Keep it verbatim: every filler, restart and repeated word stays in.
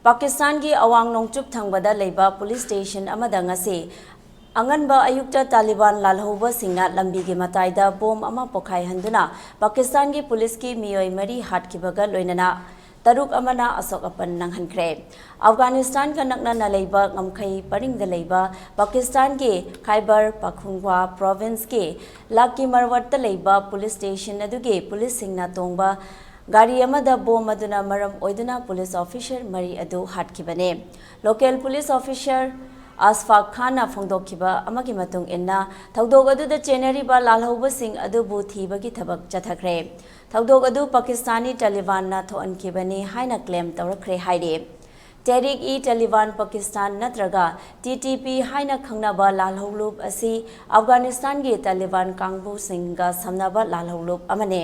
ꯄꯥꯀꯤꯁꯇꯥꯟꯒꯤ ꯑꯋꯥꯡ ꯅꯣꯡꯆꯨꯞ ꯊꯪꯕꯗ ꯂꯩꯕ ꯄꯨꯂꯤꯁ ꯁ꯭ꯇꯦꯁꯟ ꯑꯃꯗ ꯉꯁꯤ ꯑꯉꯟꯕ ꯑꯌꯨꯛꯇ ꯇꯥꯂꯤꯕꯥꯟ ꯂꯥꯜꯍꯧꯕꯁꯤꯡꯅ ꯂꯝꯕꯤꯒꯤ ꯃꯇꯥꯏꯗ ꯕꯣꯝ ꯑꯃ ꯄꯣꯈꯥꯏꯍꯟꯗꯨꯅ ꯄꯥꯀꯤꯁꯇꯥꯟꯒꯤ ꯄꯨꯂꯤꯁꯀꯤ ꯃꯤꯑꯣꯏ ꯃꯔꯤ ꯍꯥꯠꯈꯤꯕꯒ ꯂꯣꯏꯅꯅ ꯇꯔꯨꯛ ꯑꯃꯅ ꯑꯁꯣꯛ ꯑꯄꯟ ꯅꯪꯍꯟꯈ꯭ꯔꯦ꯫ ꯑꯐꯒꯥꯅꯤꯁꯇꯥꯟꯒ ꯅꯛꯅꯅ ꯂꯩꯕ ꯉꯝꯈꯩ ꯄꯔꯤꯡꯗ ꯂꯩꯕ ꯄꯥꯀꯤꯁꯇꯥꯟꯒꯤ ꯈꯥꯏꯕꯔ ꯄꯥꯈꯨꯟꯈ꯭ꯋꯥ ꯄ꯭ꯔꯣꯚꯤꯟꯁꯀꯤ ꯂꯥꯀꯤ ꯃꯔꯋꯠꯇ ꯂꯩꯕ ꯄꯨꯂꯤꯁ ꯁ꯭ꯇꯦꯁꯟ ꯑꯗꯨꯒꯤ ꯄꯨꯂꯤꯁꯁꯤꯡꯅ ꯇꯣꯡꯕ ꯒꯥꯔꯤ ꯑꯃꯗ ꯕꯣꯝ ꯑꯗꯨꯅ ꯃꯔꯝ ꯑꯣꯏꯗꯨꯅ ꯄꯨꯂꯤꯁ ꯑꯣꯐꯤꯁꯔ ꯃꯔꯤ ꯑꯗꯨ ꯍꯥꯠꯈꯤꯕꯅꯤ꯫ ꯂꯣꯀꯦꯜ ꯄꯨꯂꯤꯁ ꯑꯣꯐꯤꯁꯔ ꯑꯁꯐꯥꯛ ꯈꯥꯟꯅ ꯐꯣꯡꯗꯣꯛꯈꯤꯕ ꯑꯃꯒꯤ ꯃꯇꯨꯡ ꯏꯟꯅ, ꯊꯧꯗꯣꯛ ꯑꯗꯨꯗ ꯆꯦꯟꯅꯔꯤꯕ ꯂꯥꯜꯍꯧꯕꯁꯤꯡ ꯑꯗꯨꯕꯨ ꯊꯤꯕꯒꯤ ꯊꯕꯛ ꯆꯠꯊꯈ꯭ꯔꯦ꯫ ꯊꯧꯗꯣꯛ ꯑꯗꯨ ꯄꯥꯀꯤꯁꯇꯥꯅꯤ ꯇꯥꯂꯤꯕꯥꯟꯅ ꯊꯣꯛꯍꯟꯈꯤꯕꯅꯤ ꯍꯥꯏꯅ ꯀ꯭ꯂꯦꯝ ꯇꯧꯔꯛꯈ꯭ꯔꯦ ꯍꯥꯏꯔꯤ꯫ ꯇꯦꯍꯔꯤꯛ-ꯏ-ꯇꯥꯂꯤꯕꯥꯟ ꯄꯥꯀꯤꯁꯇꯥꯟ ꯅꯠꯇ꯭ꯔꯒ ꯇꯤ ꯇꯤ ꯄꯤ ꯍꯥꯏꯅ ꯈꯪꯅꯕ ꯂꯥꯜꯍꯧꯂꯨꯞ ꯑꯁꯤ ꯑꯐꯒꯥꯅꯤꯁꯇꯥꯟꯒꯤ ꯇꯥꯂꯤꯕꯥꯟ ꯀꯥꯡꯕꯨꯁꯤꯡꯒ ꯁꯝꯅꯕ ꯂꯥꯜꯍꯧꯂꯨꯞ ꯑꯃꯅꯤ꯫